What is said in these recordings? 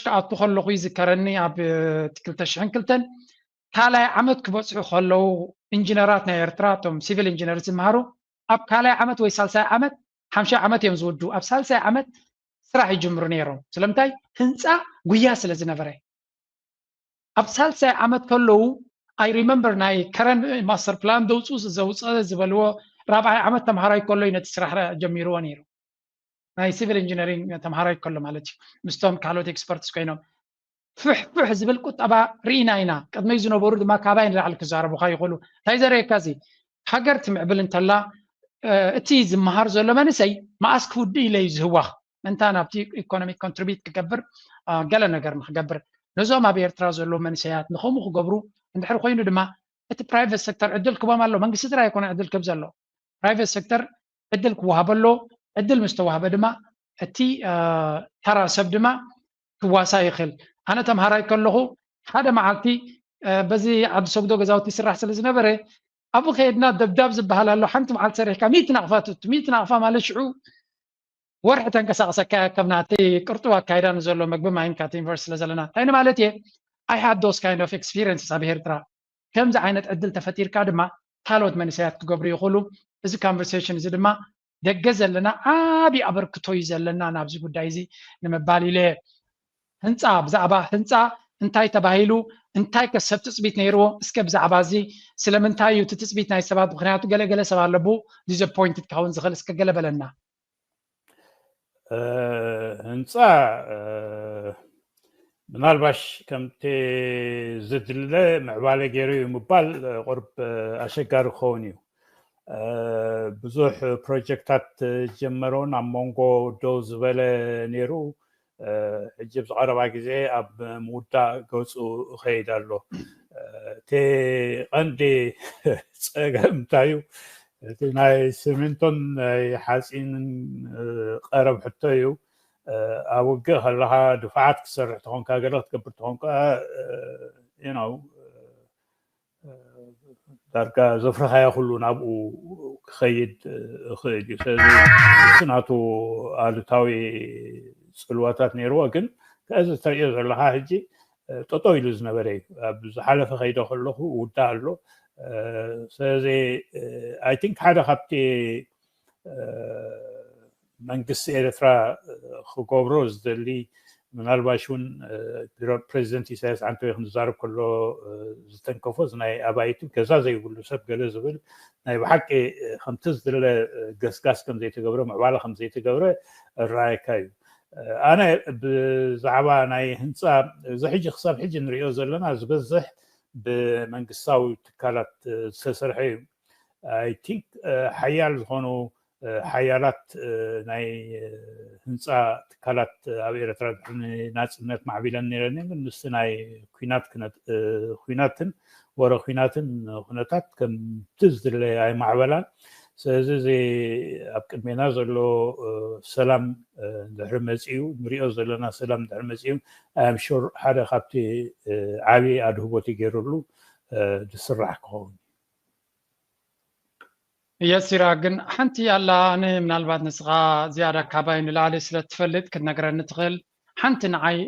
ክኣቱ ከለኹ ይዝከረኒ ኣብ ክልተ ሽሕን ክልተን ካልኣይ ዓመት ክበፅሑ ከለዉ ኢንጂነራት ናይ ኤርትራ እቶም ሲቪል ኢንጂነር ዝመሃሩ ኣብ ካልኣይ ዓመት ወይ ሳልሳይ ዓመት ሓምሻይ ዓመት እዮም ዝውዱ ኣብ ሳልሳይ ዓመት ስራሕ ይጅምሩ ነይሮም ስለምንታይ ህንፃ ጉያ ስለ ዝነበረ ኣብ ሳልሳይ ዓመት ከለዉ I remember ናይ ከረን ማስተር ፕላን ዘውፅኡ ዘውፀ ዝበልዎ ራብዓይ ዓመት ተምሃራይ ከሎ ነቲ ስራሕ ጀሚርዎ ነይሩ ናይ ሲቪል ኢንጂነሪንግ ተምሃራይ ከሎ ማለት እዩ ምስቶም ካልኦት ኤክስፐርትስ ኮይኖም ፍሕፍሕ ዝብል ቁጠባ ርኢና ኢና ቅድመይ ዝነበሩ ድማ ካባይ ንላዕሊ ክዛረቡካ ይኽእሉ እንታይ ዘርእየካ እዚ ሃገር ትምዕብል እንተላ እቲ ዝመሃር ዘሎ መንእሰይ መኣስ ክውድእ ኢለ እዩ ዝህወኽ ምእንታ ናብቲ ኢኮኖሚ ኮንትሪቢት ክገብር ገለ ነገር ንክገብር ነዞም ኣብ ኤርትራ ዘለዉ መንእሰያት ንከምኡ ክገብሩ እንድሕር ኮይኑ ድማ እቲ ፕራይቨት ሴክተር ዕድል ክቦም ኣሎ መንግስቲ ጥራይ ኣይኮነ ዕድል ክብ ዘሎ ፕራይቨት ሴክተር ዕድል ክወሃበ ኣሎ ዕድል ምስ ተዋህበ ድማ እቲ ተራ ሰብ ድማ ክዋሳ ይኽእል ኣነ ተምሃራይ ከለኹ ሓደ መዓልቲ በዚ ዓዲ ሰጉዶ ገዛውቲ ይስራሕ ስለ ዝነበረ ኣብኡ ከየድና ደብዳብ ዝበሃል ኣሎ ሓንቲ መዓልቲ ሰሪሕካ ሚእቲ ናቕፋ ትቱ ሚእቲ ናቕፋ ማለት ሽዑ ወርሒ ተንቀሳቕሰካ ከም ናተይ ቅርጡብ ኣካይዳ ንዘሎ መግቢ ማይን ካቲን ቨርስ ስለ ዘለና እንታይ ማለት እየ I had those kind of experiences ኣብ ኤርትራ ከምዚ ዓይነት ዕድል ተፈጢርካ ድማ ካልኦት መንእሰያት ክገብሩ ይኽእሉ እዚ conversation እዚ ድማ ደገ ዘለና ዓቢ ኣበርክቶ እዩ ዘለና ናብዚ ጉዳይ እዚ ንምባል ኢለ ህንፃ ብዛዕባ ህንፃ እንታይ ተባሂሉ እንታይ ከ ሰብ ትፅቢት ነይርዎ እስከ ብዛዕባ እዚ ስለምንታይ እዩ እቲ ትፅቢት ናይ ሰባት ምክንያቱ ገለገለ ሰብ ኣለቡ disappointed ክኸውን ዝኽእል እስከ ገለ በለና ህንፃ ምናልባሽ ከምቲ ዝድለ ምዕባለ ገይሩ እዩ ምባል ቁርብ ኣሸጋሪ ክኸውን እዩ ብዙሕ ፕሮጀክታት ጀመረውን ኣብ መንጎ ደው ዝበለ ነይሩ ሕጂ ኣብዚ ቀረባ ግዜ ኣብ ምውዳእ ገፁ እኸይድ ኣሎ እቲ ቀንዲ ፀገም እንታይ እዩ እቲ ናይ ሲሚንቶን ናይ ሓፂንን ቀረብ ሕቶ እዩ ኣብ ውግእ ከለካ ድፋዓት ክሰርሕ ተኾንካ ገለ ክትገብር ተኾንካ ነው ዳርጋ ዘፍረኻዮ ኩሉ ናብኡ ክኸይድ ይኽእል እዩ ስለዚ እሱ ናቱ ኣሉታዊ ፅልዋታት ነይርዎ ግን ከዚ ተሪኦ ዘለካ ሕጂ ጠጠው ኢሉ ዝነበረ እዩ ኣብ ዝሓለፈ ከይደ ከለኩ ውዳ ኣሎ ስለዚ I think ሓደ ካብቲ መንግስቲ ኤርትራ ክገብሮ ዝደሊ ምናልባሽ እውን ፕሬዚደንት ኢሳያስ ዓንተወይ ክንዛረብ ከሎ ዝተንከፎ ናይ ኣባይቲ ገዛ ዘይብሉ ሰብ ገለ ዝብል ናይ ብሓቂ ከምቲ ዝድለ ገስጋስ ከምዘይተገብረ ምዕባለ ከምዘይተገብረ እረኣየካ እዩ ኣነ ብዛዕባ ናይ ህንፃ እዚ ሕጂ ክሳብ ሕጂ ንሪኦ ዘለና ዝበዝሕ ብመንግስታዊ ትካላት ዝተሰርሐ እዩ I think ሓያል ዝኾኑ ሓያላት ናይ ህንፃ ትካላት ኣብ ኤርትራ ናፅነት ማዕቢለን ነረን ግን ምስቲ ናይ ኩናት ኩናትን ወረ ኩናትን ኩነታት ከምቲ ዝድለ ኣይማዕበላን ስለዚ እዚ ኣብ ቅድሜና ዘሎ ሰላም ድሕሪ መፅኡ ንሪኦ ዘለና ሰላም ድሕሪ መፅኡ ኣምሹር ሓደ ካብቲ ዓብዪ ኣድህቦት ገይሩሉ ዝስራሕ ክኸውን የሲራ ግን ሓንቲ ኣላ ኣነ ምናልባት ንስኻ ዝያዳ ካባይ ንላዕሊ ስለ ትፈልጥ ክትነግረኒ ትኽእል ሓንቲ ንዓይ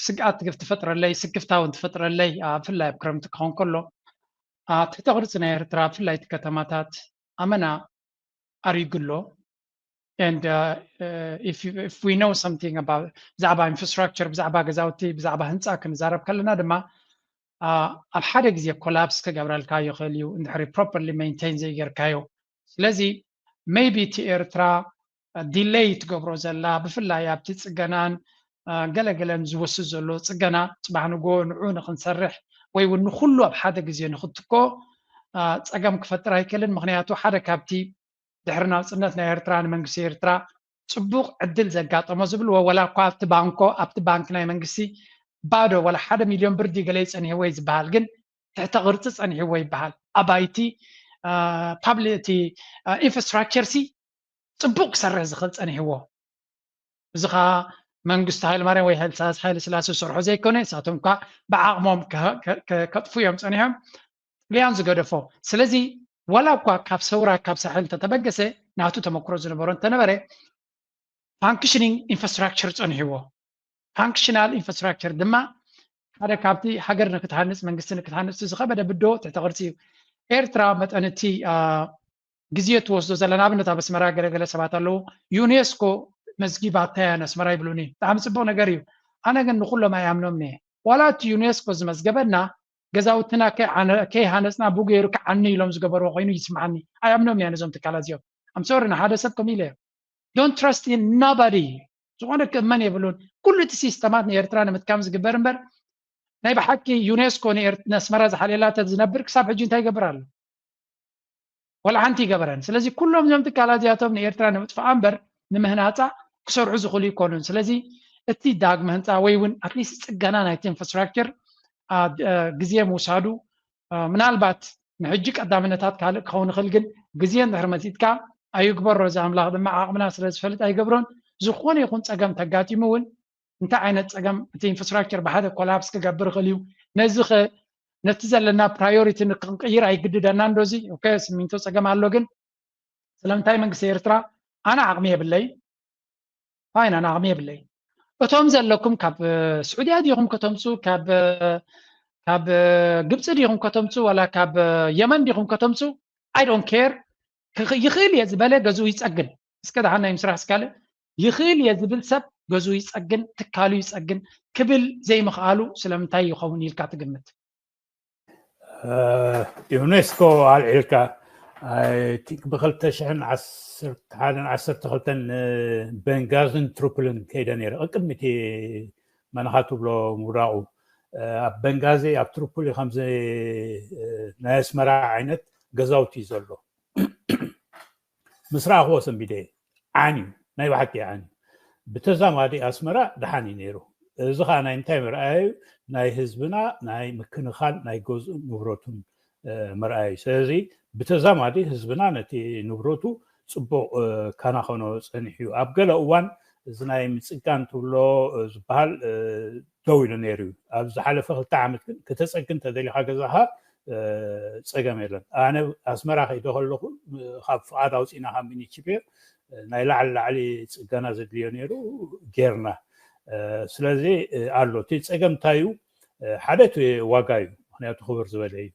ስግኣት ትፈጥረለይ ስክፍታ እውን ትፈጥረለይ ብፍላይ ኣብ ክረምቲ ክኸውን ከሎ ትሕተ ቅርፂ ናይ ኤርትራ ብፍላይ እቲ ከተማታት ኣመና ኣሪጉ ኣሎ and uh, uh, if you, if we know something about ብዛዕባ ኢንፍራስትራክቸር ብዛዕባ ገዛውቲ ብዛዕባ ህንፃ ክንዛረብ ከለና ድማ ኣብ ሓደ ግዜ ኮላፕስ ክገብረልካ ይኽእል እዩ እንድሕሪ ፕሮፐርሊ ሜንቴን ዘይገርካዮ ስለዚ maybe እቲ ኤርትራ ዲለይ ትገብሮ ዘላ ብፍላይ ኣብቲ ፅገናን ገለገለን ዝወስድ ዘሎ ፅገና ፅባሕ ንጎ ንዑ ንክንሰርሕ ወይ እውን ንኩሉ ኣብ ሓደ ግዜ ንክትኮ ፀገም ክፈጥር ኣይክእልን ምክንያቱ ሓደ ካብቲ ድሕሪ ናፅነት ናይ ኤርትራ ንመንግስቲ ኤርትራ ፅቡቅ ዕድል ዘጋጠሞ ዝብልዎ ወላ እኳ ኣብቲ ባንኮ ኣብቲ ባንክ ናይ መንግስቲ ባዶ ወላ ሓደ ሚልዮን ብርዲ ገለ ይፀኒሕዎ እዩ ዝበሃል ግን ትሕተ ቅርፂ ፀኒሕዎ ይበሃል ኣባይቲ ፓብሊ እቲ ኢንፍራስትራክቸር ሲ ፅቡቅ ክሰርሕ ዝኽእል ፀኒሕዎ እዚ ከዓ መንግስቲ ሃይለማርያም ወይ ሃይለ ስላሴ ዝሰርሖ ዘይኮነ ንሳቶም ከዓ ብዓቕሞም ከጥፉ እዮም ፀኒሖም ጥልያን ዝገደፎ ስለዚ ዋላ እኳ ካብ ሰውራ ካብ ሳሕል እንተተበገሰ ናቱ ተመክሮ ዝነበሮ እንተነበረ ፋንክሽኒንግ ኢንፍራስትራክቸር ፀኒሕዎ Functional infrastructure ድማ ሓደ ካብቲ ሃገር ንክትሃንፅ መንግስቲ ንክትሃንፅ ዝኸበደ ብዶ ትሕተ ቅርፂ እዩ። ኤርትራ መጠን እቲ ግዜ ትወስዶ ዘላ ንኣብነት ኣብ ኣስመራ ገለገለ ሰባት ኣለዉ ዩኔስኮ መዝጊባታ እያ ንኣስመራ ይብሉኒ። ብጣዕሚ ፅቡቅ ነገር እዩ። ኣነ ግን ንኩሎም ኣይኣምኖም እየ። ዋላ እቲ ዩኔስኮ ዝመዝገበና ገዛውትና ከይሃነፅና ብኡ ገይሩ ክዓኒ ኢሎም ዝገበርዎ ኮይኑ ይስምዓኒ። ኣይኣምኖም እያ ነዞም ትካላት እዚኦም። ኣምሶሪ ንሓደ ሰብ ከም ኢለ እዮም don't trust in nobody። ዝኾነ ክእመን የብሉን። ኩሉ እቲ ሲስተማት ንኤርትራ ንምትካም ዝግበር እምበር ናይ ብሓቂ ዩኔስኮ ንኣስመራ ዝሓልየላ ተዝነብር ክሳብ ሕጂ እንታይ ይገብር ኣሎ? ወላ ሓንቲ ይገበረን። ስለዚ ኩሎም እዞም ትካላት እዚኣቶም ንኤርትራ ንምጥፋኣ እምበር ንምህናፃ ክሰርሑ ዝኽእሉ ይኮኑን። ስለዚ እቲ ዳግመ ህንፃ ወይ እውን ኣትሊስት ፅገና ናይቲ ኢንፍራስትራክቸር ግዜ ምውሳዱ ምናልባት ንሕጂ ቀዳምነታት ካልእ ክኸውን ይኽእል፣ ግን ግዜ እንድሕር መፂጥካ ኣይግበሮ። እዚ ኣምላኽ ድማ ዓቕምና ስለ ዝፈልጥ ኣይገብሮን። ዝኾነ ይኹን ፀገም ተጋጢሙ እውን እንታይ ዓይነት ፀገም እቲ ኢንፍራስትራክቸር ብሓደ ኮላፕስ ክገብር ይኽእል እዩ። ነዚ ኸ ነቲ ዘለና ፕራዮሪቲ ክንቅይር ኣይግድደና እንዶ? እዚ ኦኬ፣ ስሚንቶ ፀገም ኣሎ፣ ግን ስለምንታይ መንግስቲ ኤርትራ ኣነ ዓቕሚ የብለይ ፋይን ኣነ ዓቕሚ የብለይ። እቶም ዘለኩም ካብ ስዑድያ ዲኹም ከተምፁ፣ ካብ ካብ ግብፂ ዲኹም ከተምፁ፣ ዋላ ካብ የመን ዲኹም ከተምፁ፣ I don't care። ይኽእል እየ ዝበለ ገዝኡ ይፀግን። እስከ ደሓን ናይ ምስራሕ ስካለ ይኽእል እየ ዝብል ሰብ ገዝኡ ይፀግን፣ ትካሉ ይፀግን ክብል ዘይምኽኣሉ ስለምንታይ ይኸውን ኢልካ ትግምት? ዩኔስኮ ኣልዒልካ ቲንክ ብክልተ ሽሕን ዓሰርተ ሓደን ዓሰርተ ክልተን ቤንጋዝን ትሩፕልን ከይደ ነይረ ቅድሚ እቲ መናኻ ትብሎ ምውዳቑ ኣብ ቤንጋዚ ኣብ ትሩፕሊ ከምዚ ናይ ኣስመራ ዓይነት ገዛውቲ ዘሎ ምስ ረኣኽዎ ሰንቢደ ዓን እዩ ናይ ብሓቂ ዓን እዩ ብተዛማዲ ኣስመራ ደሓን እዩ ነይሩ እዚ ከዓ ናይ እንታይ መርኣያ እዩ ናይ ህዝብና ናይ ምክንኻል ናይ ገዝኡን ንብረቱን መርኣያ እዩ ስለዚ ብተዛማዲ ህዝብና ነቲ ንብረቱ ፅቡቅ ካናኸኖ ፀኒሑ እዩ ኣብ ገለ እዋን እዚ ናይ ምፅጋን ትብሎ ዝበሃል ደው ኢሉ ነይሩ እዩ ኣብ ዝሓለፈ ክልተ ዓመት ግን ክተፀግን ተደሊካ ገዛኻ ፀገም የለን ኣነ ኣስመራ ከይደ ከለኹ ካብ ፍቓድ ኣውፂእና ካብ ሚኒችቤር ናይ ላዕሊ ላዕሊ ፅገና ዘድልዮ ነይሩ ጌርና ስለዚ ኣሎ እቲ ፀገም እንታይ እዩ ሓደ እቲ ዋጋ እዩ ምክንያቱ ክብር ዝበለ እዩ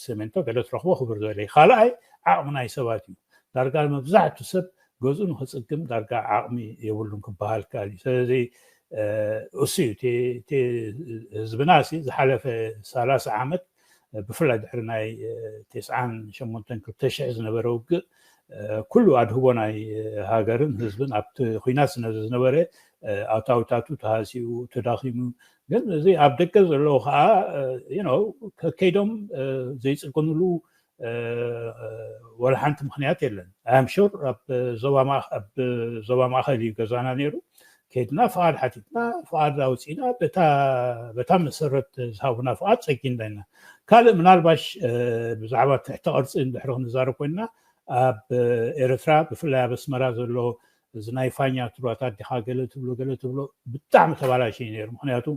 ሰሜንቶ ገለ ትረኽቦ ክብር ዝበለ እዩ ካልኣይ ዓቕሚ ናይ ሰባት እዩ ዳርጋ መብዛሕቱ ሰብ ገዝኡ ንክፅግም ዳርጋ ዓቕሚ የብሉን ክበሃል ከኣል እዩ ስለዚ እሱ እዩ ህዝብና ሲ ዝሓለፈ ሰላሳ ዓመት ብፍላይ ድሕሪ ናይ ተስዓን ሸሞንተን ክልተ ሽሕ ዝነበረ ውግእ ኩሉ ኣድህቦ ናይ ሃገርን ህዝብን ኣብቲ ኩናት ዝነበረ ኣታዊታቱ ተሃሲኡ ተዳኺሙ ግን እዚ ኣብ ደገ ዘለዉ ከዓ ከከይዶም ዘይፅግንሉ ወላ ሓንቲ ምክንያት የለን ኣምሹር ኣብ ዞባ ማእከል እዩ ገዛና ነይሩ ከይድና ፍቓድ ሓቲትና ፍቓድ ኣውፂእና በታ መሰረት ዝሃቡና ፍቓድ ፀጊንና ኢና ካልእ ምናልባሽ ብዛዕባ ትሕተ ቅርፂ እንድሕሪ ክንዛረብ ኮይንና ኣብ ኤርትራ ብፍላይ ኣብ ኣስመራ ዘሎ እዚ ናይ ፋኛ ትብሎ ኣታ ኣዴኻ ገለ ትብሎ ገለ ትብሎ ብጣዕሚ ተባላሽ እዩ ነይሩ ምክንያቱ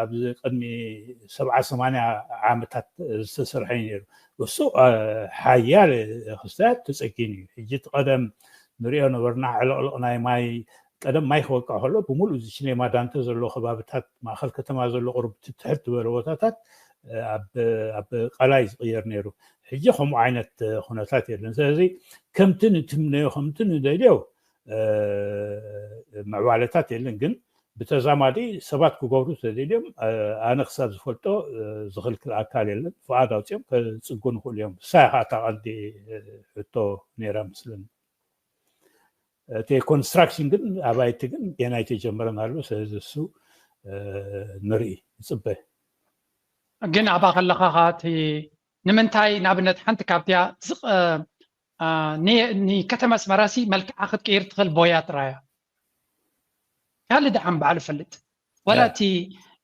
ኣብዚ ቅድሚ ሰብዓ ሰማንያ ዓመታት ዝተሰርሐ እዩ ነይሩ እሱ ሓያለ ክስታት ተፀጊኑ እዩ ሕጂ እቲ ቀደም ንሪኦ ነበርና ዕልቕልቕ ናይ ማይ ቀደም ማይ ክወቅዕ ከሎ ብምሉእ እዚ ሲኔማ ዳንተ ዘሎ ከባብታት ማእኸል ከተማ ዘሎ ቁርብ ትሕት ዝበለ ቦታታት ኣብ ቀላይ ዝቕየር ነይሩ ሕጂ ከምኡ ዓይነት ኩነታት የለን ስለዚ ከምቲ ንትምነዮ ከምቲ ንደልዮ ምዕባለታት የለን ግን ብተዛማዲ ሰባት ክገብሩ ተደልዮም ኣነ ክሳብ ዝፈልጦ ዝኽልክል ኣካል የለን ፍቓድ ኣውፅኦም ከፅጉ ንኽእሉ እዮም እሳ ኢኻ እታ ቀንዲ ሕቶ ነይራ ምስልን እቲ ኮንስትራክሽን ግን ኣባይቲ ግን ገና ኣይተጀመረን ኣሎ ስለዚ እሱ ንርኢ ይፅበ ግን ኣብኣ ከለኻ እቲ ንምንታይ ንኣብነት ሓንቲ ካብቲያ ንከተማ ኣስመራ ሲ መልክዓ ክትቅይር ትኽእል ቦያ ጥራያ ካልእ ደሓን በዓል ፈልጥ ዋላ እቲ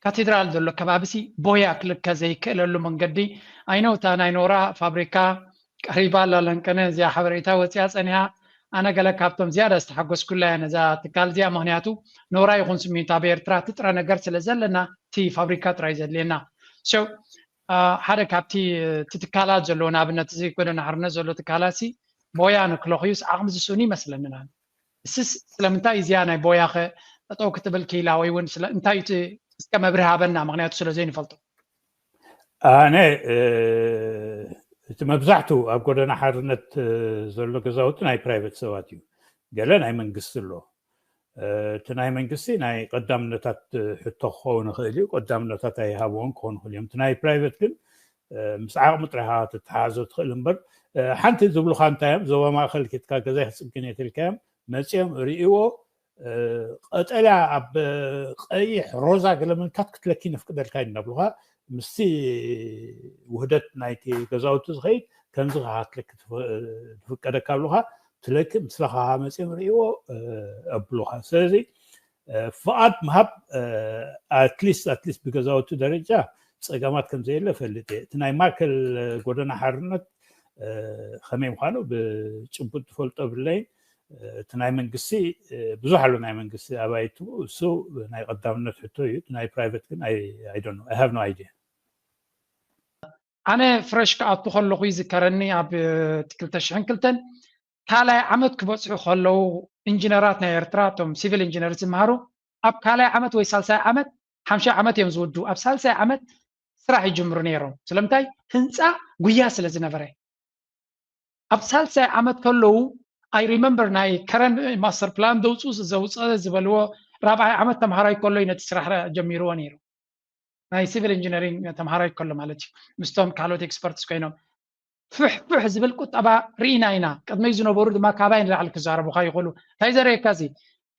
ካቴድራል ዘሎ ከባቢ ሲ ቦያ ክልከ ዘይክእለሉ መንገዲ ኣይነውታ ናይ ኖራ ፋብሪካ ቀሪባ ኣላ ለንቀነ እዚኣ ሓበሬታ ወፂኣ ፀኒሃ ኣነ ገለ ካብቶም ዝያዳ ዝተሓጎስኩላ እያ ነዛ ትካል እዚኣ ምክንያቱ ኖራ ይኹን ስሚንቶ ኣብ ኤርትራ እቲ ጥረ ነገር ስለ ዘለና እቲ ፋብሪካ ጥራይ ዘድልየና ሓደ ካብቲ እቲ ትካላት ዘለዎ ንኣብነት እዚ ጎደና ሓርነት ዘሎ ትካላት ሲ ቦያ ንክለኽዩስ ዓቕሚ ዝስእኑ ይመስለኒ ንዓኒ እስስ ስለምንታይ እዚኣ ናይ ቦያ ኸ ጠጠው ክትብል ክኢላ ወይ እውን ስለ እንታይ እቲ እስከ መብርህ ሃበና፣ ምክንያቱ ስለ ዘይንፈልጦ። ኣነ እቲ መብዛሕቱ ኣብ ጎደና ሓርነት ዘሎ ገዛውቲ ናይ ፕራይቨት ሰባት እዩ። ገለ ናይ መንግስቲ ኣሎ። እቲ ናይ መንግስቲ ናይ ቀዳምነታት ሕቶ ክኸውን ይኽእል እዩ። ቀዳምነታት ኣይሃብዎን ክኾኑ ይኽእል እዮም። እቲ ናይ ፕራይቨት ግን ምስ ዓቕሚ ጥራይ ኢኻ ክትተሓሓዞ ትኽእል እምበር፣ ሓንቲ ዝብሉኻ እንታይ እዮም፣ ዞባ ማእኸል ኬድካ ገዛይ ክፅግን እየ ተልካዮም መፂኦም ርእይዎ፣ ቀጠልያ ኣብ ቀይሕ ሮዛ ገለ ምንታት ክትለኪ ነፍቅደልካ እዩ እናብሉኻ፣ ምስቲ ውህደት ናይቲ ገዛውቲ ዝኸይድ ከምዚ ክትለኪ ትፍቀደካ ኣብሉኻ፣ ትለኪ ምስለኻ መፂኦም ርእይዎ ኣብሉኻ። ስለዚ ፍቓድ ምሃብ ኣትሊስት ኣትሊስት ብገዛውቲ ደረጃ ፀገማት ከም ዘየለ እፈልጥ እየ። እቲ ናይ ማእከል ጎደና ሓርነት ከመይ ምዃኑ ብጭቡጥ ዝፈልጦ ብለይን፣ እቲ ናይ መንግስቲ ብዙሕ ኣሎ፣ ናይ መንግስቲ ኣባይቲ እሱ ናይ ቀዳምነት ሕቶ እዩ። ናይ ፕራይቨት ግን ኣይደኖ ኣይሃብ ነው ኣይዲያ። ኣነ ፍረሽ ክኣቱ ከለኹ ይዝከረኒ ኣብ ክልተ ሽሕን ክልተን ካልኣይ ዓመት ክበፅሑ ከለዉ ኢንጂነራት ናይ ኤርትራ እቶም ሲቪል ኢንጂነር ዝመሃሩ ኣብ ካልኣይ ዓመት ወይ ሳልሳይ ዓመት ሓምሻይ ዓመት እዮም ዝውዱ። ኣብ ሳልሳይ ዓመት ስራሕ ይጅምሩ ነይሮም። ስለምንታይ? ህንፃ ጉያ ስለ ዝነበረ። ኣብ ሳልሳይ ዓመት ከለዉ ኣይ ሪመምበር ናይ ከረን ማስተር ፕላን ደውፁ ዘውፀ ዝበልዎ ራብዓይ ዓመት ተምሃራይ ከሎ እዩ ነቲ ስራሕ ጀሚርዎ ነይሩ። ናይ ሲቪል ኢንጂነሪንግ ተምሃራይ ከሎ ማለት እዩ። ምስቶም ካልኦት ኤክስፐርትስ ኮይኖም ፍሕ ፍሕ ዝብል ቁጠባ ርኢና ኢና። ቅድመይ ዝነበሩ ድማ ካባይ ንላዕሊ ክዛረቡካ ይኽእሉ። እንታይ ዘርእየካ እዚ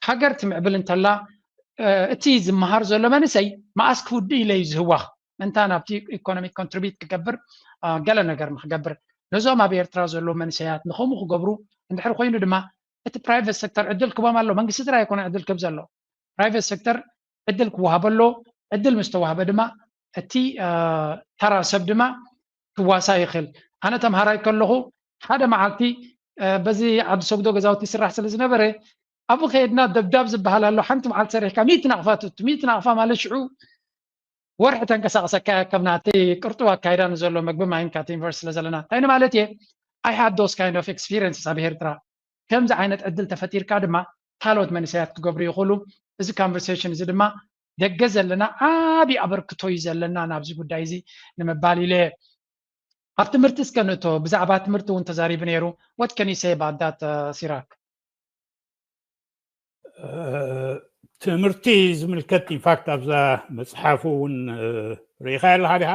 ሃገር ትምዕብል እንተላ እቲ ዝመሃር ዘሎ መንእሰይ መኣስ ክውድእ ኢለ እዩ ዝህዋኽ። ምእንታ ናብቲ ኢኮኖሚ ኮንትሪቢዩት ክገብር ገለ ነገር ንክገብር ነዞም ኣብ ኤርትራ ዘለዉ መንእሰያት ንከምኡ ክገብሩ እንድሕር ኮይኑ ድማ እቲ ፕራይቨት ሴክተር ዕድል ክቦም ኣሎ። መንግስቲ ጥራይ ኣይኮነ ዕድል ክብ ዘሎ ፕራይቨት ሴክተር ዕድል ክወሃበ ኣሎ። ዕድል ምስ ተዋህበ ድማ እቲ ተራ ሰብ ድማ ክዋሳ ይኽእል። ኣነ ተምሃራይ ከለኹ ሓደ መዓልቲ በዚ ዓዲ ሰጉዶ ገዛውቲ ይስራሕ ስለ ዝነበረ ኣብኡ ከየድና ደብዳብ ዝበሃል ኣሎ። ሓንቲ መዓልቲ ሰሪሕካ ሚእቲ ናቕፋ ትእቱ። ሚእቲ ናቕፋ ማለት ሽዑ ወርሒ ተንቀሳቀሰካ ከም ናተይ ቅርጡብ ኣካይዳ ንዘሎ መግቢ ማይን ካቲ ዩኒቨርሲቲ ስለ ዘለና እንታይ ንማለት እየ። I had those kind of experiences ኣብ ኤርትራ። ከምዚ ዓይነት ዕድል ተፈጢርካ ድማ ካልኦት መንእሰያት ክገብሩ ይኽእሉ። እዚ ኮንቨርሴሽን እዚ ድማ ደገ ዘለና ዓቢ ኣበርክቶ እዩ ዘለና ናብዚ ጉዳይ እዚ ንምባል ኢለ። ኣብ ትምህርቲ እስከ ንእቶ። ብዛዕባ ትምህርቲ እውን ተዛሪቡ ነይሩ። What can you say about that, ሲራክ? ትምህርቲ ዝምልከት ኢንፋክት ኣብዛ መፅሓፉ እውን ርኢኻ ኣለኻ ዲኻ?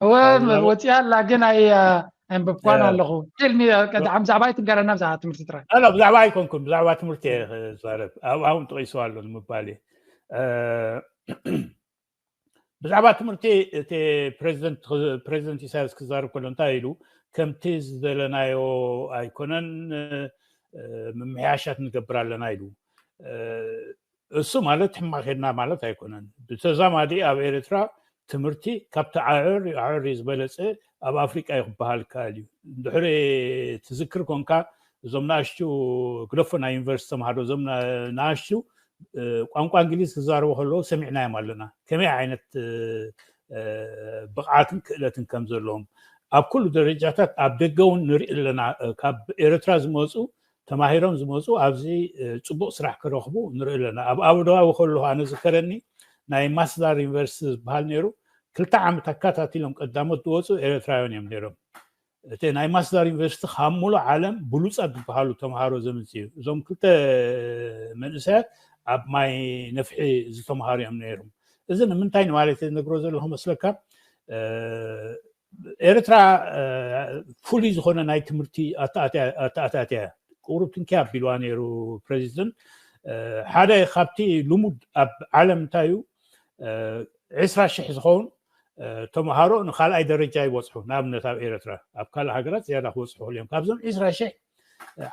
እወ ወፂኣ ኣላ ግን ኣይ ኣንብብኳን ኣለኹ። ቴልሚ ብዛዕባ ኣይትንገረና ብዛዕባ ትምህርቲ ጥራይ። ብዛዕባ ኣይኮንኩን ብዛዕባ ትምህርቲ ክዛረብ ኣብኡ እውን ጠቂስዋ ኣሎ ንምባል ብዛዕባ ትምህርቲ እቲ ፕሬዚደንት ፕሬዚደንት ኢሳያስ ክዛረብ ከሎ እንታይ ኢሉ ከምቲ ዝደለናዮ ኣይኮነን ምምሕያሻት ንገብር ኣለና ኢሉ እሱ ማለት ሕማቕ ሄድና ማለት ኣይኮነን። ብተዛማዲ ኣብ ኤርትራ ትምህርቲ ካብቲ ዓዕር ዓዕር ዝበለፀ ኣብ ኣፍሪቃ እዩ ክበሃል ይከኣል እዩ። እንድሕሪ ትዝክር ኮንካ እዞም ናእሽቱ ግደፎ ናይ ዩኒቨርሲቲ ተምሃሮ እዞም ናእሽቱ ቋንቋ እንግሊዝ ክዛረቡ ከለዉ ሰሚዕናዮም ኣለና ከመይ ዓይነት ብቕዓትን ክእለትን ከም ዘለዎም ኣብ ኩሉ ደረጃታት ኣብ ደገ እውን ንርኢ ኣለና። ካብ ኤርትራ ዝመፁ ተማሂሮም ዝመፁ ኣብዚ ፅቡቅ ስራሕ ክረኽቡ ንርኢ ኣለና። ኣብ ኣቡዳቢ ከለኹ ኣነ ዝከረኒ ናይ ማስዳር ዩኒቨርሲቲ ዝበሃል ነይሩ ክልተ ዓመት ኣካታቲሎም ቀዳሞት ዝወፁ ኤርትራውያን እዮም ነይሮም። እቲ ናይ ማስዳር ዩኒቨርሲቲ ካብ ሙሉእ ዓለም ብሉፃት ዝበሃሉ ተምሃሮ ዘምፅእ እዩ። እዞም ክልተ መንእሰያት ኣብ ማይ ነፍሒ ዝተምሃሩ እዮም ነይሮም። እዚ ንምንታይ ንማለት ዝነግሮ ዘለኹ መስለካ? ኤርትራ ፍሉይ ዝኾነ ናይ ትምህርቲ ኣተኣታትያ ቁሩብ ትንኪ ኣቢልዋ ነይሩ ፕሬዚደንት። ሓደ ካብቲ ልሙድ ኣብ ዓለም እንታይ እዩ ዕስራ ሽሕ ዝኸውን ተምሃሮ ንካልኣይ ደረጃ ይበፅሑ። ንኣብነት ኣብ ኤርትራ ኣብ ካልእ ሃገራት ዝያዳ ክበፅሑ ክእል እዮም። ካብዞም ዕስራ ሽሕ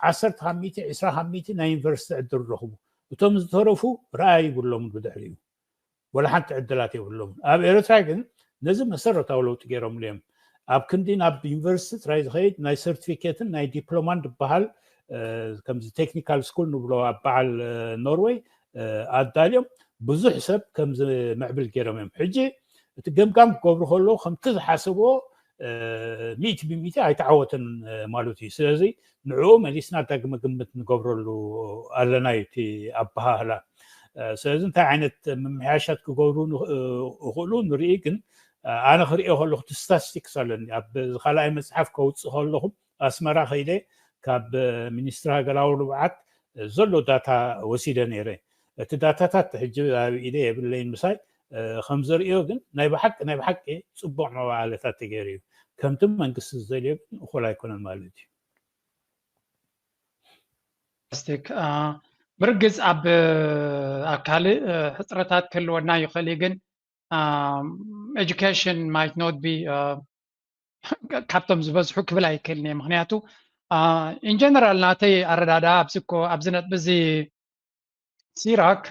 ዓሰርተ ካብ ሚእቲ ዕስራ ካብ ሚእቲ ናይ ዩኒቨርሲቲ ዕድል ረኽቡ። እቶም ዝተረፉ ረኣይ ይብሎምን ብድሕሪኡ ወላ ሓንቲ ዕድላት የብሎምን። ኣብ ኤርትራ ግን ነዚ መሰረታዊ ለውጢ ገይሮምሉ እዮም። ኣብ ክንዲ ናብ ዩኒቨርሲቲ ጥራይ ዝኸይድ ናይ ሰርቲፊኬትን ናይ ዲፕሎማን ዝበሃል ከምዚ ቴክኒካል ስኩል ንብሎ ኣብ በዓል ኖርወይ ኣዳልዮም ብዙሕ ሰብ ከም ዝምዕብል ገይሮም እዮም። ሕጂ እቲ ገምጋም ክገብሩ ከለዉ ከምቲ ዝሓሰብዎ ሚእቲ ብሚእቲ ኣይተዓወተን ማለት እዩ። ስለዚ ንዕኡ መሊስና ዳግመ ግምት ንገብረሉ ኣለና እዩ እቲ ኣበሃህላ። ስለዚ እንታይ ዓይነት ምምሕያሻት ክገብሩ ይኽእሉ ንርኢ። ግን ኣነ ክሪኦ ከለኹ እቲ ስታስቲክስ ኣለኒ ኣብ ካልኣይ መፅሓፍ ከውፅእ ከለኹ ኣስመራ ከይደ ካብ ሚኒስትሪ ሃገራዊ ልምዓት ዘሎ ዳታ ወሲደ ነይረ። እቲ ዳታታት ሕጂ ኣብ ኢደ የብለይን ምሳይ ከም ዘርእዮ ግን ናይ ብሓቂ ናይ ብሓቂ ፅቡቅ መባእለታት ተገይሩ እዩ። ከምቲ መንግስቲ ዝደልዮ ግን እኩል ኣይኮነን ማለት እዩ። ስቲክ ብርግፅ ኣብ ኣብ ካልእ ሕፅረታት ክህልወና ይኽእል እዩ፣ ግን education might not be ካብቶም ዝበዝሑ ክብል ኣይክእልን እየ። ምክንያቱ in general ናተይ ኣረዳድኣ ኣብዚ ኣብዚ ነጥቢ እዚ ሲራክ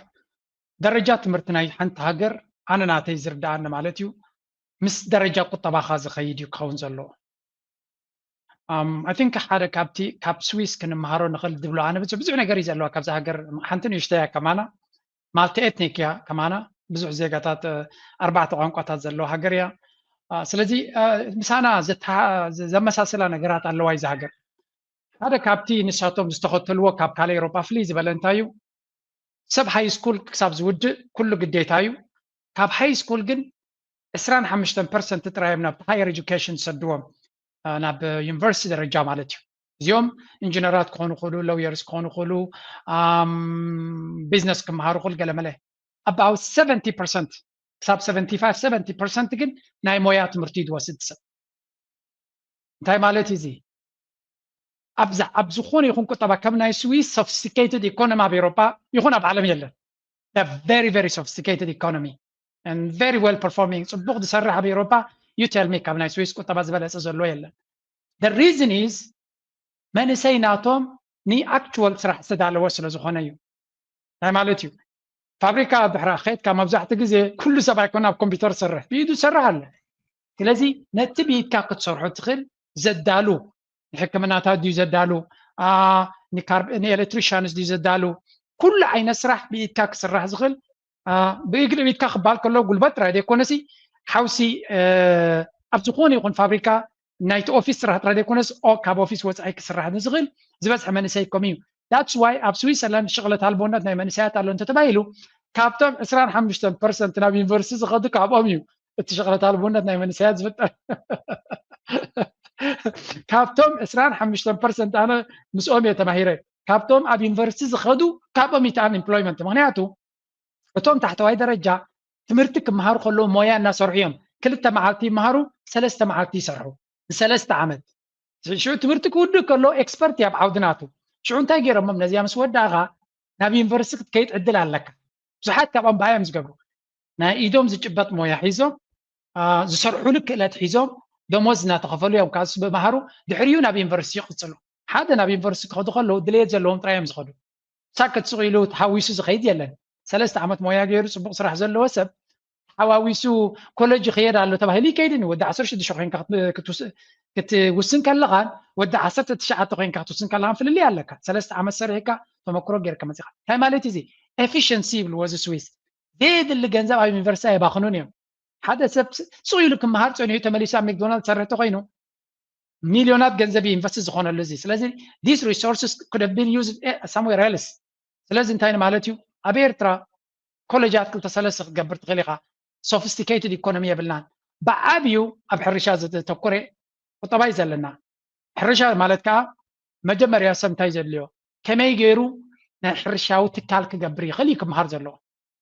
ደረጃ ትምህርቲ ናይ ሓንቲ ሃገር ኣነ ናተይ ዝርድኣኒ ማለት እዩ ምስ ደረጃ ቁጠባኻ ዝኸይድ እዩ ክኸውን ዘለዎ። I think ሓደ ካብቲ ካብ ስዊስ ክንመሃሮ ንኽእል ዝብሎ ኣነ ብዙሕ ብዙሕ ነገር እዩ ዘለዋ ካብዚ ሃገር ሓንቲ ንእሽተያ ከማና ማልቲ ኤትኒክ እያ ከማና ብዙሕ ዜጋታት ኣርባዕተ ቋንቋታት ዘለዎ ሃገር እያ። ስለዚ ምሳና ዘመሳሰላ ነገራት ኣለዋ እዚ ሃገር። ሓደ ካብቲ ንሳቶም ዝተኸተልዎ ካብ ካልእ ኤሮጳ ፍልይ ዝበለ እንታይ እዩ? ሰብ ሃይ ስኩል ክሳብ ዝውድእ ኩሉ ግዴታ እዩ። ካብ ሃይ ስኩል ግን ዕስራን ሓሙሽተን ፐርሰንት ጥራይ እዮም ናብ higher education ዝሰድዎም፣ ናብ ዩኒቨርሲቲ ደረጃ ማለት እዩ። እዚኦም ኢንጂነራት ክኾኑ ይኽእሉ፣ ሎየርስ ክኾኑ ይኽእሉ፣ ቢዝነስ ክመሃሩ ይኽእሉ፣ ገለመለ። About seventy percent ክሳብ seventy five seventy percent ግን ናይ ሞያ ትምህርቲ እዩ ዝወስድ ሰብ። እንታይ ማለት እዩ እዚ? ኣብ ዝኾነ ይኹን ቁጠባ ከም ናይ ስዊስ sophisticated economy ኣብ ኤሮጳ ይኹን ኣብ ዓለም የለን። Very very sophisticated economy and very well performing፣ ፅቡቕ ዝሰርሕ ኣብ ኤሮጳ you tell me ካብ ናይ ስዊስ ቁጠባ ዝበለፀ ዘሎ የለን። The reason is መንእሰይ ናቶም ን actual ስራሕ ዝተዳለወ ስለ ዝኾነ እዩ። እንታይ ማለት እዩ? ፋብሪካ ድሕራ ከይድካ መብዛሕትኡ ግዜ ኩሉ ሰብ ኣይኮነ ኣብ ኮምፒውተር ዝሰርሕ፣ ብኢዱ ዝሰርሕ ኣሎ። ስለዚ ነቲ ብኢድካ ክትሰርሖ ትኽእል ዘዳሉ፣ ንሕክምናታት ድዩ ዘዳሉ፣ ንኤሌክትሪሻንስ ድዩ ዘዳሉ፣ ኩሉ ዓይነት ስራሕ ብኢድካ ክስራሕ ዝኽእል ብኢድካ ክበሃል ከሎ ጉልበት ጥራይ ዘይኮነሲ ሓውሲ ኣብ ዝኾነ ይኹን ፋብሪካ ናይቲ ኦፊስ ስራሕ ጥራይ ዘይኮነስ ካብ ኦፊስ ወፃኢ ክስራሕ ንዝኽእል ዝበዝሐ መንእሰይ ከምኡ እዩ። That's why ኣብ ስዊዘርላንድ ሸቕለት ኣልቦነት ናይ መንእሰያት ኣሎ እንተተባሂሉ ካብቶም ዕስራን ሓሙሽተን ፐርሰንት ናብ ዩኒቨርሲቲ ዝኸዱ ካብኦም እዩ እቲ ሸቕለት ኣልቦነት ናይ መንእሰያት ዝፍጠር። ካብቶም ዕስራን ሓሙሽተን ፐርሰንት ኣነ ምስኦም እየ ተማሂረ። ካብቶም ኣብ ዩኒቨርሲቲ ዝኸዱ ካብኦም እዩ እቲ unemployment። ምክንያቱ እቶም ታሕተዋይ ደረጃ ትምህርቲ ክመሃሩ ከለዉ ሞያ እናሰርሑ እዮም። ክልተ መዓልቲ ይመሃሩ፣ ሰለስተ መዓልቲ ይሰርሑ ንሰለስተ ዓመት። ሽዑ ትምህርቲ ክውድእ ከሎ ኤክስፐርት እዩ ኣብ ዓውዲ ናቱ። ሽዑ እንታይ ገይሮሞም ነዚኣ ምስ ወዳእኻ ናብ ዩኒቨርሲቲ ክትከይድ ዕድል ኣለካ። ብዙሓት ካብኦም ብኣ እዮም ዝገብሩ። ናይ ኢዶም ዝጭበጥ ሞያ ሒዞም ዝሰርሑሉ ክእለት ሒዞም ደሞዝ እናተኸፈሉ እዮም ካብ ዝመሃሩ ድሕሪኡ ናብ ዩኒቨርሲቲ ይቕፅሉ። ሓደ ናብ ዩኒቨርሲቲ ክኸዱ ከለዉ ድሌት ዘለዎም ጥራይ እዮም ዝኸዱ። ሳክት ስቕ ኢሉ ተሓዊሱ ዝኸይድ የለን። ሰለስተ ዓመት ሞያ ገይሩ ፅቡቕ ስራሕ ዘለዎ ሰብ ሓዋዊሱ ኮለጅ ይኸየድ ኣሎ ተባሂሉ ይከይድን ወዲ ዓሰርተ ሽዱሽተ ኮይንካ ክትውስን ከለኻን ወዲ ዓሰርተ ትሽዓተ ኮይንካ ክትውስን ከለኻን ፍልልይ ኣለካ። ሰለስተ ዓመት ሰሪሕካ ተመክሮ ገይርካ መፂኻ እንታይ ማለት እዚ ኤፊሽንሲ ይብልዎ እዚ ስዊስ ዘየድሊ ገንዘብ ኣብ ዩኒቨርሲቲ ኣይባኽኑን እዮም። ሓደ ሰብ ስቕ ኢሉ ክመሃር ፀኒሑ ተመሊሱ ኣብ ሜክዶናልድ ዝሰርሕ ተኮይኑ ሚልዮናት ገንዘብ ኢንቨስት ዝኾነሉ እዚ። ስለዚ these resources could have been used somewhere else። ስለዚ እንታይ ማለት እዩ? ኣብ ኤርትራ ኮሌጃት ክልተ ሰለስተ ክትገብር ትኽእል ኢኻ። Sophisticated economy የብልናን። ብዓብዩ ኣብ ሕርሻ ዘተኮረ ቁጠባ እዩ ዘለና። ሕርሻ ማለት ከዓ መጀመርያ ሰብ እንታይ ዘድልዮ፣ ከመይ ገይሩ ናይ ሕርሻዊ ትካል ክገብር ይኽእል እዩ ክመሃር ዘለዎ።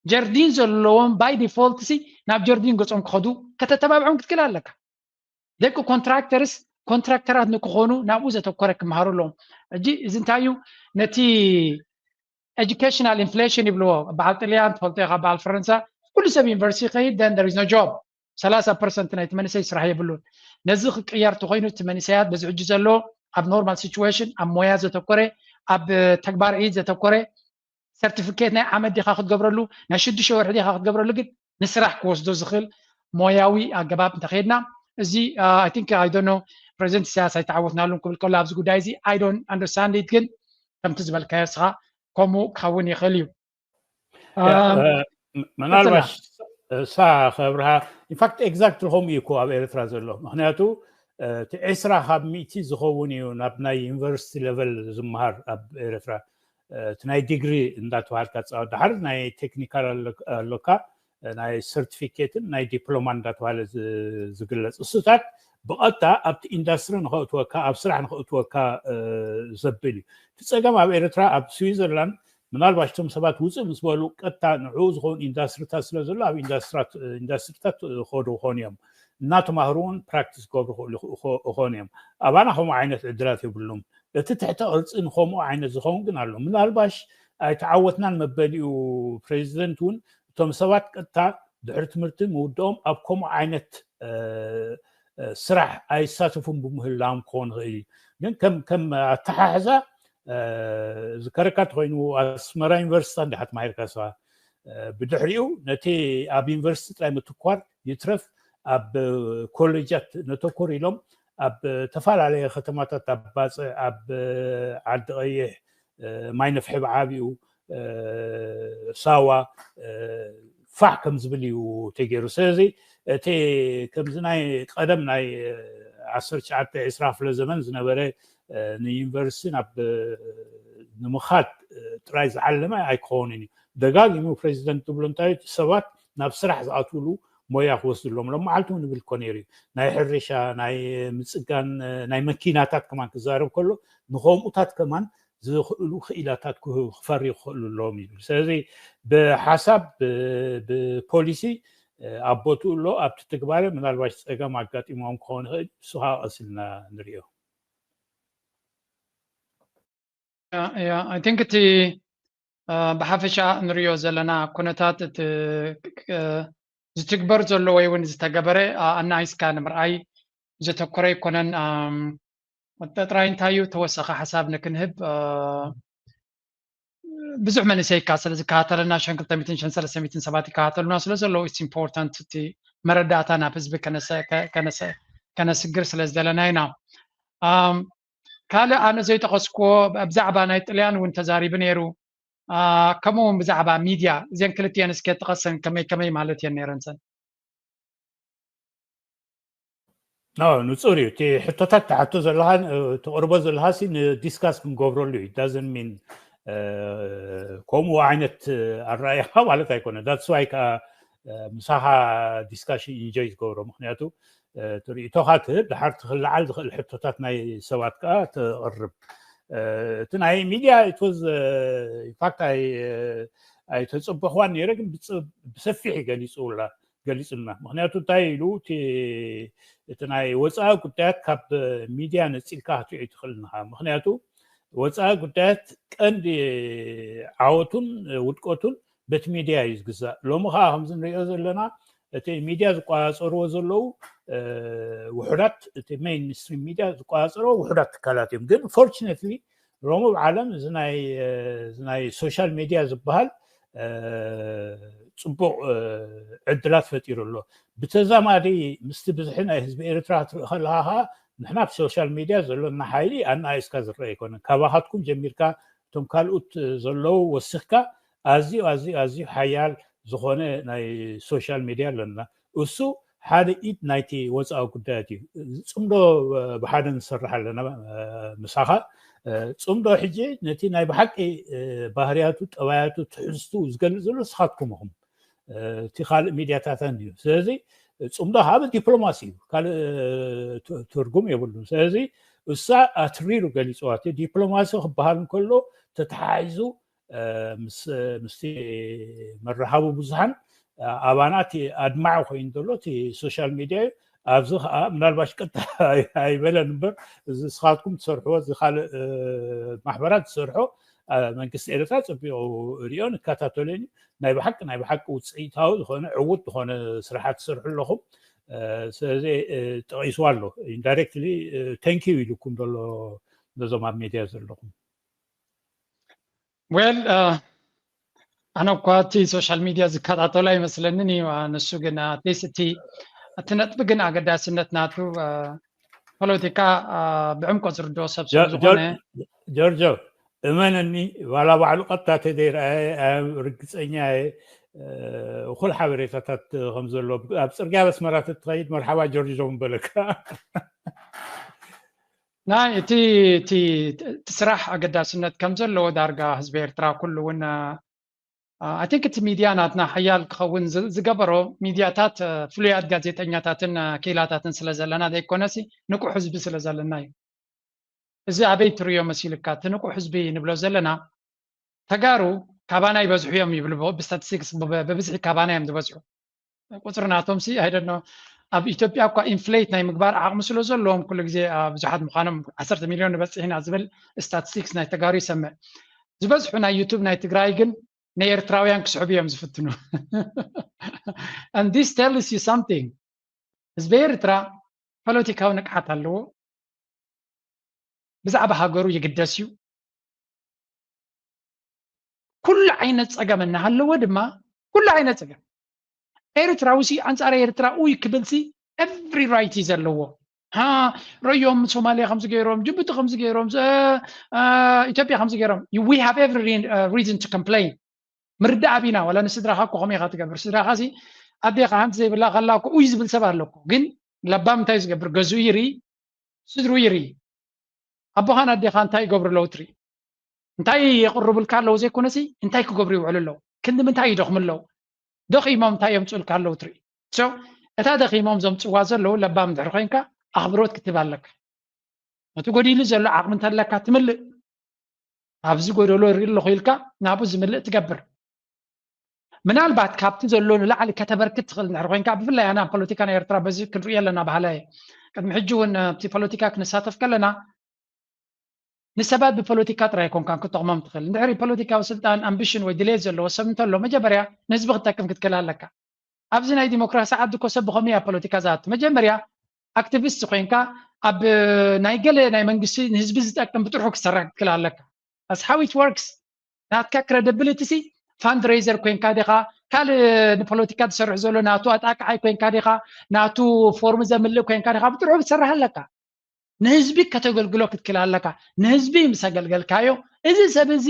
ጀርዲን ዘለዎም by default ሲ ናብ ጀርዲን ገጾም ክኸዱ ከተተባብዖም ክትክእል ኣለካ። ደቂ ኮንትራክተርስ ኮንትራክተራት ንክኾኑ ናብኡ ዘተኮረ ክመሃሩ ኣለዎም። ሕጂ እዚ እንታይ እዩ? ነቲ educational inflation ይብልዎ። በዓል ጥልያን ትፈልጦ ኢኻ፣ በዓል ፈረንሳ ኩሉ ሰብ ዩኒቨርሲቲ ይኸይድ then there is no job። ሰላሳ ፐርሰንት ናይቲ መንእሰይ ስራሕ የብሉን። ነዚ ክቅየር ተኮይኑ እቲ መንእሰያት በዚ ሕጂ ዘሎ ኣብ normal situation ኣብ ሞያ ዘተኮረ ኣብ ተግባር ኢድ ዘተኮረ ሰርቲፊኬት ናይ ዓመት ዲኻ ክትገብረሉ ናይ ሽዱሽተ ወርሒ ዲኻ ክትገብረሉ ግን ንስራሕ ክወስዶ ዝኽእል ሞያዊ ኣገባብ እንተኸይድና እዚ I think I don't know ፕሬዚደንት ኢሳያስ ኣይተዓወትናሉን ክብል ከሎ ኣብዚ ጉዳይ እዚ I don't understand it ግን ከምቲ ዝበልካዮ እስኻ ከምኡ ክኸውን ይኽእል እዩ። ምናልባሽ እሳ ከብርሃ ኢንፋክት ኤግዛክትሊ ከምኡ እዩ እኮ ኣብ ኤርትራ ዘሎ። ምክንያቱ እቲ ዕስራ ካብ ሚእቲ ዝኸውን እዩ ናብ ናይ ዩኒቨርሲቲ ሌቨል ዝመሃር ኣብ ኤርትራ። እቲ ናይ ዲግሪ እንዳተባሃልካ ትፃወት፣ ድሓር ናይ ቴክኒካል ኣሎካ፣ ናይ ሰርቲፊኬትን ናይ ዲፕሎማ እንዳተባሃለ ዝግለፅ። እሱታት ብቐጥታ ኣብቲ ኢንዳስትሪ ንኸእትወካ፣ ኣብ ስራሕ ንኸእትወካ ዘብል እዩ። እቲ ፀገም ኣብ ኤርትራ፣ ኣብ ስዊዘርላንድ ምናልባሽ እቶም ሰባት ውፅእ ምስ በሉ ቀጥታ ንዕኡ ዝኸውን ኢንዳስትሪታት ስለ ዘሎ ኣብ ኢንዳስትሪታት ክኸዱ ክኾኑ እዮም። እናተማህሩ እውን ፕራክቲስ ክገብሩ ክኾኑ እዮም። ኣባና ከምኡ ዓይነት ዕድላት የብሉም። እቲ ትሕተ ቅርፂ ንከምኡ ዓይነት ዝኸውን ግን ኣሎ። ምናልባሽ ኣይተዓወትናን መበሊኡ ፕሬዚደንት እውን እቶም ሰባት ቀጥታ ድሕሪ ትምህርቲ ምውድኦም ኣብ ከምኡ ዓይነት ስራሕ ኣይሳተፉን ብምህላዎም ክኸውን ይኽእል እዩ። ግን ከም ኣተሓሕዛ ዝከረካ እንተኮይኑ ኣስመራ ዩኒቨርሲቲ እንዲኻ ተማሂርካ ንስኻ። ብድሕሪኡ ነቲ ኣብ ዩኒቨርሲቲ ጥራይ ምትኳር ይትረፍ ኣብ ኮሌጃት ነተኮር ኢሎም ኣብ ተፈላለየ ከተማታት ኣብ ባፅዕ፣ ኣብ ዓዲ ቀይሕ፣ ማይ ነፍሒ ብዓቢኡ፣ ሳዋ ፋሕ ከም ዝብል እዩ ተገይሩ። ስለዚ እቲ ከምዚ ናይ ቀደም ናይ ዓሰርተ ትሽዓተ ዕስራ ክፍለ ዘመን ዝነበረ ንዩኒቨርሲቲ ናብ ንምኻድ ጥራይ ዝዓለመ ኣይክኸውንን እዩ። ደጋጊሙ ፕሬዚደንት ዝብሎ እንታይ እዩ? ሰባት ናብ ስራሕ ዝኣትውሉ ሞያ ክወስድሎም። ሎም መዓልቲ እውን ይብል እኮ ነይሩ እዩ። ናይ ሕርሻ፣ ናይ ምፅጋን፣ ናይ መኪናታት ከማን ክዛረብ ከሎ ንከምኡታት ከማን ዝኽእሉ ክኢላታት ክፈሪ ክኽእሉ ኣለዎም ይብል። ስለዚ ብሓሳብ ብፖሊሲ ኣብ ቦትኡ ኣሎ፣ ኣብቲ ትግባረ ምናልባሽ ፀገም ኣጋጢሞም ክኸውን ይኽእል። እሱ ከዓ ቀሲልና ንሪኦ። I think እቲ ብሓፈሻ ንሪኦ ዘለና ኩነታት እቲ ዝትግበር ዘሎ ወይ እውን ዝተገበረ ኣናይስካ ንምርኣይ ዘተኮረ ኣይኮነን። ጥራይ እንታይ እዩ ተወሳኺ ሓሳብ ንክንህብ ብዙሕ መንእሰይ እካ ስለ ዝከታተለና ሸን ክልተ ሚእትን ሸን ሰለስተ ሚእትን ሰባት ይከታተሉና ስለ ዘለዉ it's important እቲ መረዳእታ ናብ ህዝቢ ከነስግር ስለ ዝደለና ኢና። ካልእ ኣነ ዘይጠቐስክዎ ብዛዕባ ናይ ጥልያን እውን ተዛሪቡ ነይሩ። ከምኡ እውን ብዛዕባ ሚድያ እዚን ክልቲኤን እስከ ጥቀሰን ከመይ ከመይ ማለት እየን ነይረንሰን? ንፁር እዩ እቲ ሕቶታት ትሓቶ ዘለኻ፣ ትቕርቦ ዘለኻ ሲ ንዲስካስ ክንገብረሉ እዩ። ዳዝን ሚን ከምኡ ዓይነት ኣረኣይኻ ማለት ኣይኮነ። ዳትስ ዋይ ከዓ ምሳኻ ዲስካሽን ኢንጆይ ዝገብሮ፣ ምክንያቱ ትርኢቶኻ ትህብ፣ ድሓር ትክልዓል ዝኽእል ሕቶታት ናይ ሰባት ከዓ ትቕርብ። እቲ ናይ ሚድያ ኢትወዝ ኢንፋክት ኣይተፀበኽዋን ነይረ፣ ግን ብሰፊሕ ገሊፁላ ገሊፁልና። ምክንያቱ እንታይ ኢሉ እቲ ናይ ወፃኢ ጉዳያት ካብ ሚድያ ነፂልካ ክትሪኦ ኣይትኽእልን ኢኻ። ምክንያቱ ወፃኢ ጉዳያት ቀንዲ ዓወቱን ውድቀቱን በቲ ሚድያ እዩ ዝግዛእ። ሎሚ ከዓ ከምዚ ንሪኦ ዘለና እቲ ሚድያ ዝቆፃፀርዎ ዘለዉ ውሑዳት፣ እቲ ሜይንስትሪም ሚድያ ዝቆፃፀርዎ ውሑዳት ትካላት እዮም። ግን ፎርችነትሊ ሎሚ ኣብ ዓለም እዚ ናይ ሶሻል ሚድያ ዝበሃል ፅቡቕ ዕድላት ፈጢሩ ኣሎ። ብተዛማዲ ምስቲ ብዝሒ ናይ ህዝቢ ኤርትራ ክትርኢ ከለኻ ከዓ ንሕና ኣብ ሶሻል ሚድያ ዘሎና ሓይሊ ኣናኣይስካ ዝረአ ኣይኮነን። ካባኻትኩም ጀሚርካ እቶም ካልኡት ዘለዉ ወሲኽካ ኣዝዩ ኣዝዩ ኣዝዩ ሓያል ዝኾነ ናይ ሶሻል ሚድያ ኣለና። እሱ ሓደ ኢድ ናይቲ ወፃኢ ጉዳያት እዩ። ፅምዶ ብሓደ ንሰርሕ ኣለና ምሳኻ። ፅምዶ ሕጂ ነቲ ናይ ብሓቂ ባህርያቱ፣ ጠባያቱ፣ ትሕዝቱ ዝገልፅ ዘሎ ንስኻትኩም ኢኹም። እቲ ካልእ ሚድያታተን እዩ። ስለዚ ፅምዶ ካብ ዲፕሎማሲ እዩ፣ ካልእ ትርጉም የብሉን። ስለዚ እሳ ኣትሪሩ ገሊፅዋ። እቲ ዲፕሎማሲ ክበሃል እንከሎ ተተሓሒዙ ምስቲ መራኸቢ ብዙሃን ኣባና እቲ ኣድማዒ ኮይኑ ዘሎ እቲ ሶሻል ሚድያ እዩ። ኣብዚ ከዓ ምናልባሽ ቀጥታ ኣይበለን እምበር እዚ ንስኻትኩም ትሰርሕዎ፣ እዚ ካልእ ማሕበራት ዝሰርሖ መንግስቲ ኤርትራ ፀቢቑ ሪኦ ንከታተሎን እዩ። ናይ ብሓቂ ናይ ብሓቂ ውፅኢታዊ ዝኾነ ዕዉት ዝኾነ ስራሓት ትሰርሑ ኣለኹም። ስለዚ ጠቒስዋ ኣሎ ኢንዳይሬክትሊ። ተንኪዩ ኢሉኩም ዘሎ ነዞም ኣብ ሚድያ ዘለኹም። ዌል ኣነ እኳ እቲ ሶሻል ሚድያ ዝከታተሉ ኣይመስለንን እዩ። ንሱ ግን ኣትሊስት እቲ እቲ ነጥቢ ግን ኣገዳስነት ናቱ ፖለቲካ ብዕምቆ ዝርድኦ ሰብ ስለ ዝኾነ ጆርጆ፣ እመነኒ፣ ዋላ ባዕሉ ቀጥታ ተዘይረኣየ ርግፀኛ እየ። እኹል ሓበሬታታት ከም ዘሎ፣ ኣብ ጽርግያ በስመራ ትትኸይድ መርሓባ ጆርጆ ምበለካ። ናይ እቲ እቲ እቲ ስራሕ ኣገዳስነት ከም ዘለዎ ዳርጋ ህዝቢ ኤርትራ ኩሉ እውን I think እቲ ሚድያ ናትና ሓያል ክኸውን ዝገበሮ ሚድያታት ፍሉያት ጋዜጠኛታትን ክኢላታትን ስለ ዘለና ዘይኮነሲ ንቁሕ ህዝቢ ስለ ዘለና እዩ። እዚ ኣበይ ትርእዮ መሲልካ? እቲ ንቁሕ ህዝቢ ንብሎ ዘለና ተጋሩ ካባና ይበዝሑ እዮም ይብሉ ብስታቲስቲክስ፣ ብብዝሒ ካባና እዮም ዝበዝሑ። ቁፅሪ ናቶም ሲ ኣይደኖ ኣብ ኢትዮጵያ እኳ ኢንፍሌት ናይ ምግባር ዓቕሚ ስለ ዘለዎም ኩሉ ግዜ ብዙሓት ምዃኖም ዓሰርተ ሚሊዮን ንበፅሕ ኢና ዝብል ስታቲስቲክስ ናይ ተጋሩ ይሰምዕ። ዝበዝሑ ናይ ዩቱብ ናይ ትግራይ ግን ናይ ኤርትራውያን ክስሕቡ እዮም ዝፍትኑ። And this tells you something። ህዝቢ ኤርትራ ፖለቲካዊ ንቅሓት ኣለዎ። ብዛዕባ ሃገሩ ይግደስ እዩ። ኩሉ ዓይነት ፀገም እናሃለዎ ድማ ኩሉ ዓይነት ፀገም ኤርትራዊ ሲ ኣንፃር ኤርትራ ኡይ ክብል ሲ every right እዩ ዘለዎ። ረዮም ሶማሊያ ከምዚ ገይሮም፣ ጅቡቲ ከምዚ ገይሮም፣ ኢትዮጵያ ከምዚ ገይሮም። We have every reason to complain። ምርዳእ ኣቢና ዋላ ንስድራኻ እኮ ከመይ ኢኻ ትገብር? ስድራኻ ሲ ኣዴኻ ሓንቲ ዘይብላ ከላ እኮ ኡይ ዝብል ሰብ ኣሎ እኮ። ግን ለባም እንታይ ዝገብር? ገዝኡ ይርኢ፣ ስድሩ ይርኢ። ኣቦኻን ኣዴኻ እንታይ ይገብሩ ኣለዉ ትርኢ። እንታይ የቕርቡልካ ኣለዉ ዘይኮነሲ እንታይ ክገብሩ ይውዕሉ ኣለዉ? ክንዲ ምንታይ ይደኽሙ ኣለዉ? ደኺሞም እንታይ የምፅኡልካ ኣለዉ ትርኢ። So እታ ደኺሞም ዘምፅዋ ዘለዉ ለባም እንድሕር ኮይንካ ኣኽብሮት ክትህብ ኣለካ። ነቲ ጎዲሉ ዘሎ ዓቕሚ እንተለካ ትምልእ፣ ኣብዚ ጎደሎ ይርኢ ኣለኹ ኢልካ ናብኡ ዝምልእ ትገብር። ምናልባት ካብቲ ዘሎ ንላዕሊ ከተበርክት ትኽእል እንድሕር ኮይንካ፣ ብፍላይ ኣነ ኣብ ፖለቲካ ናይ ኤርትራ በዚ ክንርእዮ ኣለና በሃላይ እየ። ቅድሚ ሕጂ እውን ኣብቲ ፖለቲካ ክንሳተፍ ከለና ንሰባት ብፖለቲካ ጥራይ ኣይኮንካን ክትጠቕሞም ትኽእል። እንድሕሪ ፖለቲካዊ ስልጣን ኣምቢሽን ወይ ድሌት ዘለዎ ሰብ እንተሎ መጀመርያ ንህዝቢ ክትጠቅም ክትክእል ኣለካ። ኣብዚ ናይ ዲሞክራሲ ዓዲ እኮ ሰብ ብኸመይ ኣብ ፖለቲካ ዝኣቱ? መጀመርያ ኣክቲቪስት ኮይንካ ኣብ ናይ ገለ ናይ መንግስቲ ንህዝቢ ዝጠቅም ብጥርሑ ክትሰርሕ ክትክእል ኣለካ። That's how it works። ናትካ ክረዲብሊቲ ሲ ፋንድሬዘር ኮይንካ ዲኻ? ካልእ ንፖለቲካ ዝሰርሕ ዘሎ ናቱ ኣጣቃዓይ ኮይንካ ዲኻ? ናቱ ፎርም ዘምልእ ኮይንካ ዲኻ? ብጥርሑ ክትሰርሕ ኣለካ። ንህዝቢ ከተገልግሎ ክትክእል ኣለካ። ንህዝቢ ምስ ኣገልገልካዮ እዚ ሰብ እዚ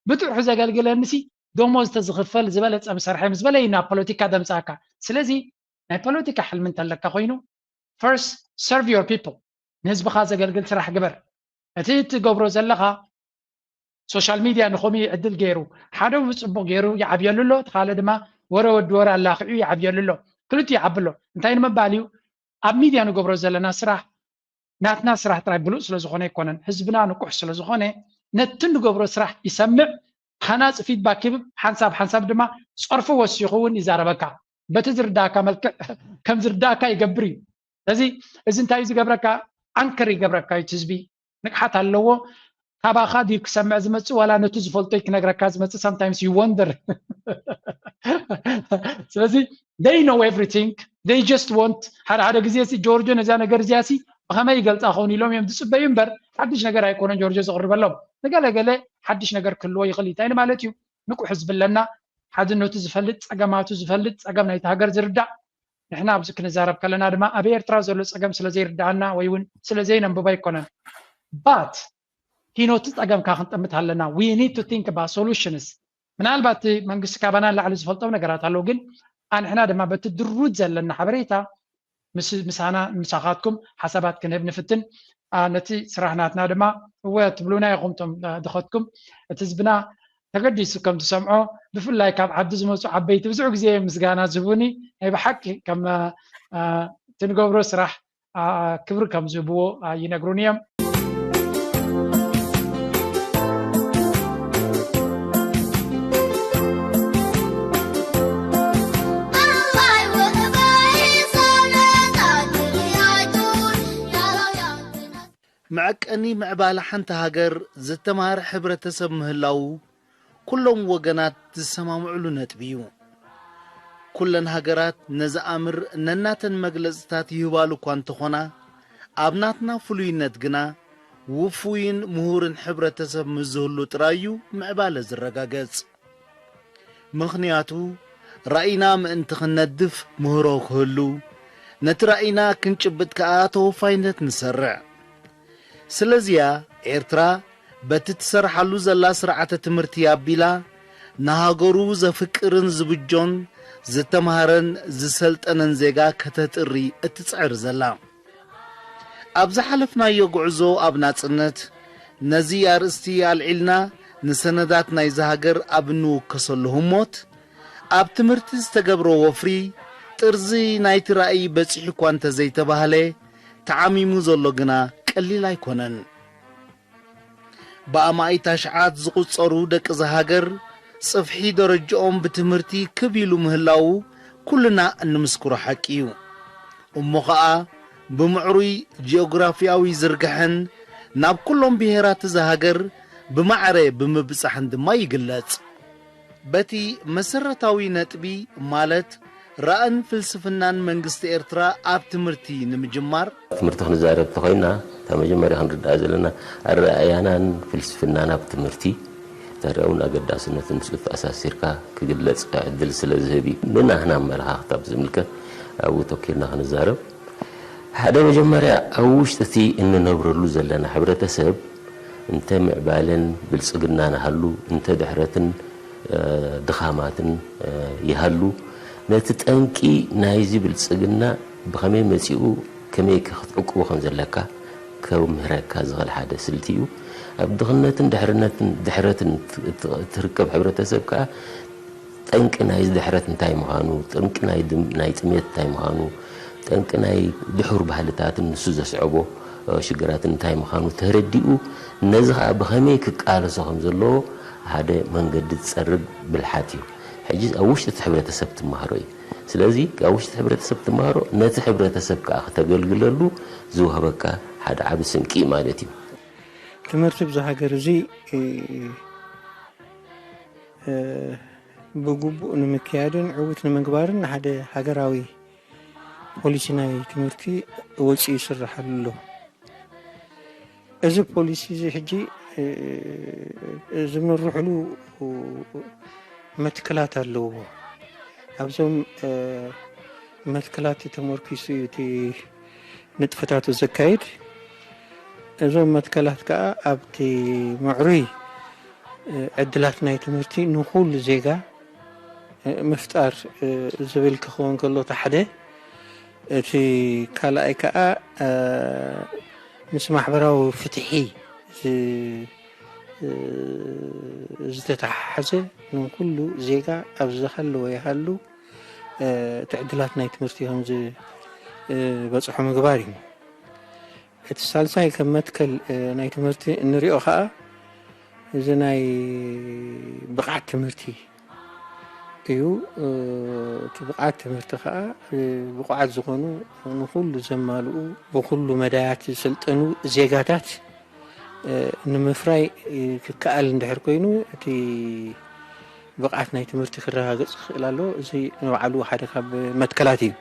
ብጥርሑ ዘገልግለኒ ሲ ደሞዝ ተዝኽፈል ዝበለፀ ምሰርሐ ምስ በለ እዩ ናብ ፖለቲካ ደምፃእካ። ስለዚ ናይ ፖለቲካ ሕልሚ እንተለካ ኮይኑ first serve your people፣ ንህዝብኻ ዘገልግል ስራሕ ግበር። እቲ እትገብሮ ዘለኻ ሶሻል ሚድያ ንኸምኡ ዕድል ገይሩ ሓደ ብፅቡቕ ገይሩ ይዓብየሉ ኣሎ፣ እቲ ካልእ ድማ ወረ ወዲ ወረ ኣላኺዑ ይዓብየሉ ኣሎ። ክልቲኡ ይዓቢ ኣሎ። እንታይ ንምባል እዩ? ኣብ ሚድያ ንገብሮ ዘለና ስራሕ ናትና ስራሕ ጥራይ ብሉፅ ስለ ዝኾነ ኣይኮነን፣ ህዝብና ንቁሕ ስለ ዝኾነ ነቲ ንገብሮ ስራሕ ይሰምዕ፣ ሃናፂ ፊድባክ ይህብ፣ ሓንሳብ ሓንሳብ ድማ ፀርፊ ወሲኹ እውን ይዛረበካ። በቲ ዝርዳእካ መልክዕ ከም ዝርዳእካ ይገብር እዩ። ስለዚ እዚ እንታይ እዩ ዝገብረካ? ኣንከር ይገብረካ እዩ። እቲ ህዝቢ ንቅሓት ኣለዎ። ካባኻ ድዩ ክሰምዕ ዝመፅእ ዋላ ነቲ ዝፈልጦ ክነግረካ ዝመፅእ? Sometimes you wonder። ስለዚ they know everything, they just want ሓደ ሓደ ግዜ ሲ ጆርጆ ነዚያ ነገር እዚኣ ሲ ብኸመይ ይገልፃ ኸውን ኢሎም እዮም ዝፅበዩ እምበር ሓድሽ ነገር ኣይኮነን ጆርጆ ዘቕርበሎም። ንገለገለ ሓድሽ ነገር ክህልዎ ይኽእል እዩ። እንታይ ማለት እዩ? ንቁሕ ህዝቢ ኣለና። ሓድነቱ ዝፈልጥ፣ ፀገማቱ ዝፈልጥ፣ ፀገም ናይቲ ሃገር ዝርዳእ። ንሕና ኣብዚ ክንዛረብ ከለና ድማ ኣብ ኤርትራ ዘሎ ፀገም ስለ ዘይርዳኣና ወይ እውን ስለ ዘይነንብቦ ኣይኮነን። But ሂኖቲ ፀገምካ ክንጠምት ኣለና። We need to think about solutions። ምናልባት መንግስቲ ካባና ንላዕሊ ዝፈልጦም ነገራት ኣለዉ፣ ግን ኣንሕና ድማ በቲ ድሩት ዘለና ሓበሬታ ምስ ምሳና ምሳኻትኩም ሓሳባት ክንህብ ንፍትን። ነቲ ስራሕ ናትና ድማ እወ ትብሉና ኢኹም እቶም ድኸትኩም። እቲ ህዝብና ተገዲሱ ከም ዝሰምዖ ብፍላይ ካብ ዓዲ ዝመፁ ዓበይቲ ብዙሕ ግዜ ምስጋና ዝህቡኒ ናይ ብሓቂ ከም ትንገብሮ ስራሕ ክብሪ ከም ዝህብዎ ይነግሩኒ እዮም። መዐቀኒ ምዕባለ ሓንቲ ሃገር ዝተማህረ ሕብረተሰብ ምህላዉ ኩሎም ወገናት ዝሰማምዕሉ ነጥቢ እዩ። ኩለን ሃገራት ነዚ ኣምር ነናተን መግለጽታት ይህባሉ እኳ እንተኾና፣ ኣብ ናትና ፍሉይነት ግና ውፉይን ምሁርን ሕብረተሰብ ምስ ዝህሉ ጥራይ እዩ ምዕባለ ዝረጋገጽ። ምኽንያቱ ራኢና ምእንቲ ክንነድፍ ምህሮ ክህሉ፣ ነቲ ራኢና ክንጭብጥ ከኣ ተወፋይነት ንሰርዕ። ስለዚያ ኤርትራ በቲ ትሰርሓሉ ዘላ ስርዓተ ትምህርቲ ኣቢላ ንሃገሩ ዘፍቅርን ዝብጆን ዝተማህረን ዝሰልጠነን ዜጋ ከተጥሪ እትጽዕር ዘላ። ኣብ ዝሓለፍናዮ ጉዕዞ ኣብ ናጽነት ነዚ ኣርእስቲ ኣልዒልና ንሰነዳት ናይዛ ሃገር ኣብ እንውከሰሉ ህሞት፣ ኣብ ትምህርቲ ዝተገብረ ወፍሪ ጥርዚ ናይቲ ራእይ በጺሑ እኳ እንተዘይተባህለ፣ ተዓሚሙ ዘሎ ግና ቀሊል ኣይኮነን። ብኣማኢት ኣሽዓት ዝቑጸሩ ደቂ እዛ ሃገር ጽፍሒ ደረጃኦም ብትምህርቲ ክብ ኢሉ ምህላዉ ኩልና እንምስክሮ ሓቂ እዩ። እሞ ኸኣ ብምዕሩይ ጂኦግራፊያዊ ዝርግሐን ናብ ኩሎም ብሄራት እዛ ሃገር ብማዕረ ብምብጻሕን ድማ ይግለጽ። በቲ መሰረታዊ ነጥቢ ማለት ራእን ፍልስፍናን መንግስቲ ኤርትራ ኣብ ትምህርቲ ንምጅማር ትምህርቲ ክንዛረብ ተኾይና፣ እታ መጀመርያ ክንርዳእ ዘለና ኣረኣእያናን ፍልስፍናን ኣብ ትምህርቲ፣ እታ ደኣ እውን ኣገዳስነቱ ምስ ተኣሳሲርካ ክግለጽ ዕድል ስለ ዝህብ እዩ። ንናህና ኣመለኻኽታ ብዝምልከት ኣብኡ ተኪርና ክንዛረብ። ሓደ መጀመርያ ኣብ ውሽጢ እቲ እንነብረሉ ዘለና ሕብረተሰብ እንተ ምዕባለን ብልጽግናን ሃሉ፣ እንተ ድሕረትን፣ እ፣ ድኻማትን፣ እ፣ ይሃሉ፣ ነቲ ጠንቂ ናይዚ ብልጽግና ብኸመይ መጺኡ፣ ከመይ ከ ክትዕቅቦ ከም ዘለካ ከምህረካ ዝኽእል ሓደ ስልቲ እዩ። ኣብ ድኽነትን ድሕርነትን፣ ድሕረትን ት-፣ ት-፣ እትርከብ ሕብረተሰብ ከኣ ጠንቂ ናይዚ ድሕረት እንታይ ምዃኑ፣ ጠንቂ ናይ ድም-፣ ናይ ጥሜት እንታይ ምዃኑ፣ ጠንቂ ናይ ድሑር ባህልታትን ንሱ ዘስዐቦ፣ እ፣ ሽግራትን እንታይ ምዃኑ ተረዲኡ፣ ነዚ ኸኣ ብኸመይ ክቃለሶ ከም ዘለዎ ሓደ መንገዲ ዝጸርግ ብልሓት እዩ። ሕጂ ኣብ ውሽጢ እቲ ሕብረተሰብ ትመሃሮ እዩ። ስለዚ ኣብ ውሽጢ ሕብረተሰብ ትመሃሮ፣ ነቲ ሕብረተሰብ ከኣ ክተገልግለሉ ዝወሃበካ ሓደ ዓቢ ስንቂ እዩ ማለት እዩ። ትምህርቲ ብዛ ሃገር እዚ፣ እ፣ እ፣ ብግቡእ ንምክያድን ዕዉት ንምግባርን ሓደ ሃገራዊ ፖሊሲ ናይ ትምህርቲ ወጺኡ ይስርሓሉ ኣሎ። እዚ ፖሊሲ እዚ ሕጂ፣ እ፣ ዝምርሕሉ መትከላት ኣለዎ። ኣብዞም፣ እ፣ መትከላት ተመርኪሱ እዩ እቲ ንጥፈታቱ ዘካይድ። እዞም መትከላት ከኣ ኣብቲ ምዕሩይ፣ እ፣ ዕድላት ናይ ትምህርቲ ንኹሉ ዜጋ፣ እ፣ ምፍጣር፣ እ፣ ዝብል ክኸውን ከሎ እቲ ሓደ፣ እቲ ካልኣይ ከኣ፣ እ፣ ምስ ማሕበራዊ ፍትሒ ዝ-፣ እ፣ ዝተተሓሓዘ ንኹሉ ዜጋ ኣብ ዝሃለወ ይሃሉ፣ እ፣ እቲ ዕድላት ናይ ትምህርቲ ከም ዝ-፣ እ፣ በጽሖ ምግባር እዩ። እቲ ሳልሳይ ከም መትከል፣ እ፣ ናይ ትምህርቲ እንሪኦ ኸኣ እዚ ናይ ብቕዓት ትምህርቲ እዩ። እ፣ እቲ ብቕዓት ትምህርቲ ኸኣ፣ እ፣ ብቑዓት ዝኾኑ ንኹሉ ዘማልኡ ብኹሉ መዳያት ዝሰልጠኑ ዜጋታት፣ እ፣ ንምፍራይ፣ እ፣ ክከኣል እንድሕር ኮይኑ እቲ ብቕዓት ናይ ትምህርቲ ክረጋገጽ ክኽእል ኣለዎ። እዚ ንባዕሉ ሓደ ካብ መትከላት እዩ።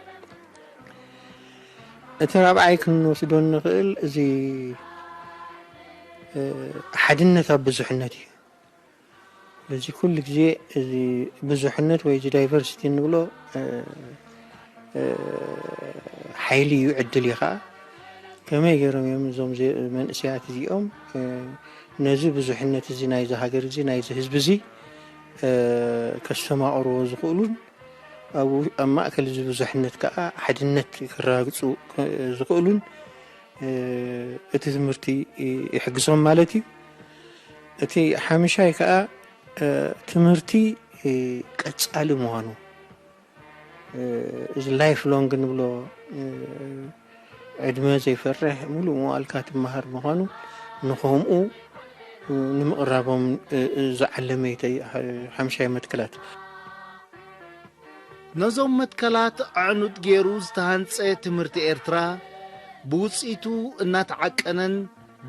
እቲ ራብዓይ ክንወስዶ እንኽእል እዚ፣ እ፣ ሓድነት ኣብ ብዙሕነት እዩ። ስለዚ ኩሉ ግዜ እዚ ብዙሕነት ወይ እዚ ዳይቨርሲቲ እንብሎ፣ እ፣ እ፣ ሓይሊ እዩ፣ ዕድል እዩ ኸዓ። ከመይ ገይሮም እዮም እዞም ዘ-፣ መንእሰያት እዚኦም፣ እ፣ ነዚ ብዙሕነት እዚ ናይዚ ሃገር እዚ ናይዚ ህዝቢ እዚ፣ እ፣ ከስተማቕርዎ ዝኽእሉን ኣብኡ ኣብ ማእከል እዚ ብዙሕነት ከኣ ሓድነት ክረጋግጹ ክ-፣ ዝኽእሉን፣ እ፣ እቲ ትምህርቲ ይሕግዞም ማለት እዩ። እቲ ሓምሻይ ከኣ፣ እ፣ ትምህርቲ፣ እ፣ ቀጻሊ ምዃኑ፣ እ፣ እዚ ላይፍ ሎንግ ንብሎ፣ እ፣ ዕድመ ዘይፈርሕ ምሉእ መዋእልካ ትመሃር ምዃኑ ንኸምኡ፣ እ፣ ንምቕራቦም፣ እ፣ እ፣ ዝዓለመ እዩ እቲ ሓምሻይ መትከላት። ነዞም መትከላት ኣዕኑድ ገይሩ ዝተሃንጸ ትምህርቲ ኤርትራ፣ ብውጽኢቱ እናተዓቀነን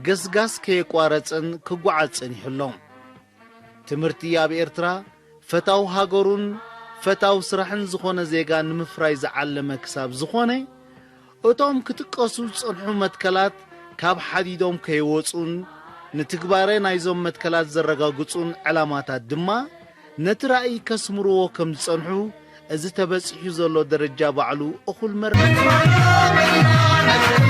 ገስጋስ ከየቋረጸን ክጓዓዝ ጸኒሑ ኣሎ። ትምህርቲ ኣብ ኤርትራ ፈታው ሃገሩን ፈታው ስራሕን ዝኾነ ዜጋ ንምፍራይ ዝዓለመ ክሳብ ዝኾነ፣ እቶም ክጥቀሱ ዝጸንሑ መትከላት ካብ ሓዲዶም ከይወጹን፣ ንትግባረ ናይዞም መትከላት ዘረጋግጹን ዕላማታት ድማ፣ ነቲ ራእይ ከስምርዎ ከም ዝጸንሑ፣ እዚ ተበጺሑ ዘሎ ደረጃ ባዕሉ እኹል መርትዖ እዩ።